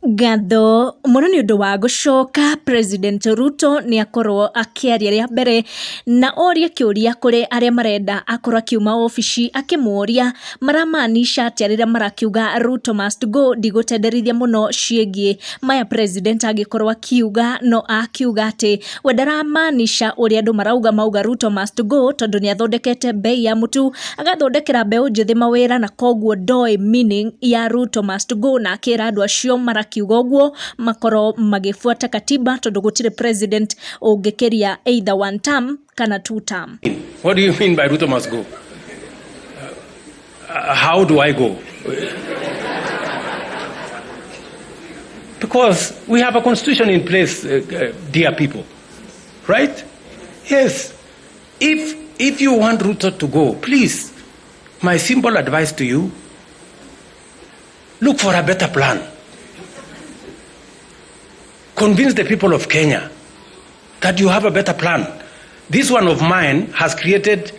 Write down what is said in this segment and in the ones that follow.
Ngatho mũno nĩ ũndũ wa gũcoka. President Ruto nĩ akorwo akĩaria rĩa mbere na oria kĩũria kũrĩ arĩa marenda akorwo akiuma obici, akĩmoria maramaanisha atĩa rĩrĩa marakiuga Ruto must go. Ndigũtenderithia mũno ciĩgiĩ maya president angĩkorwo akiuga, no akiuga atĩ we ndaramaanisha ũrĩa andũ marauga mauga Ruto must go, tondũ nĩ athondekete bei ya mũtu, agathondekera mbeũ njĩthĩ mawĩra, na koguo ndoĩ meaning ya Ruto must go, na akĩra andũ acio marakiuga ũguo makorwo magĩbuata katiba tondũ gũtirĩ president ũngĩkĩria either one term kana two term. What do you mean by Ruto must go? How do I go? Because we have a constitution in place, dear people. Right? Yes. If you want Ruto to go, please, my simple advice to you, look for a better plan. Convince the people of Kenya that you have a better plan. This one of mine has created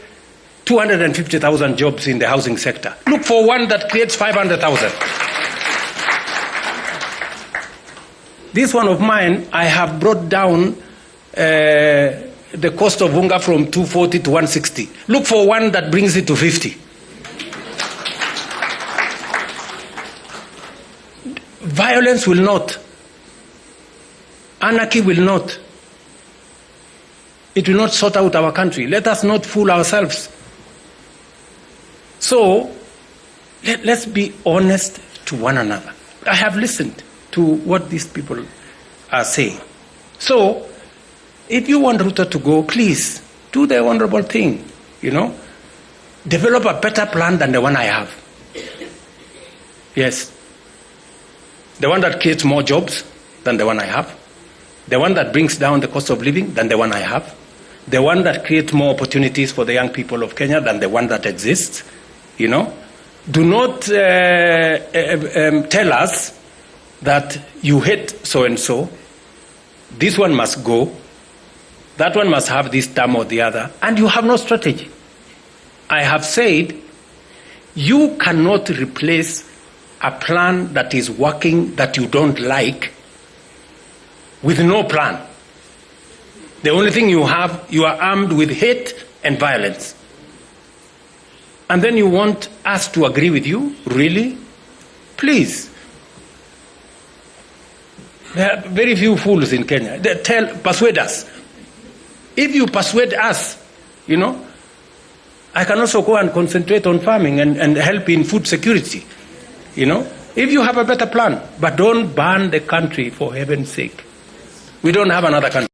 250,000 jobs in the housing sector. Look for one that creates 500,000. This one of mine, I have brought down the cost of unga from 240 to 160. Look for one that brings it to 50. Violence will not. Anarchy will not. It will not sort out our country. Let us not fool ourselves. So, let's be honest to one another. I have listened to what these people are saying. So, if you want Ruto to go, please do the honorable thing, you know. Develop a better plan than the one I have. Yes. The one that creates more jobs than the one I have. The one that brings down the cost of living than the one I have. The one that creates more opportunities for the young people of Kenya than the one that exists, you know. Do not tell us that you hate so-and-so. This one must go. That one must have this term or the other. And you have no strategy. I have said you cannot replace a plan that is working that you don't like with no plan. The only thing you have, you are armed with hate and violence. And then you want us to agree with you? Really? Please. There are very few fools in Kenya. They persuade us. If you persuade us, you know, I can also go and concentrate on farming and help in food security, you know. If you have a better plan, but don't burn the country for heaven's sake. We don't have another country.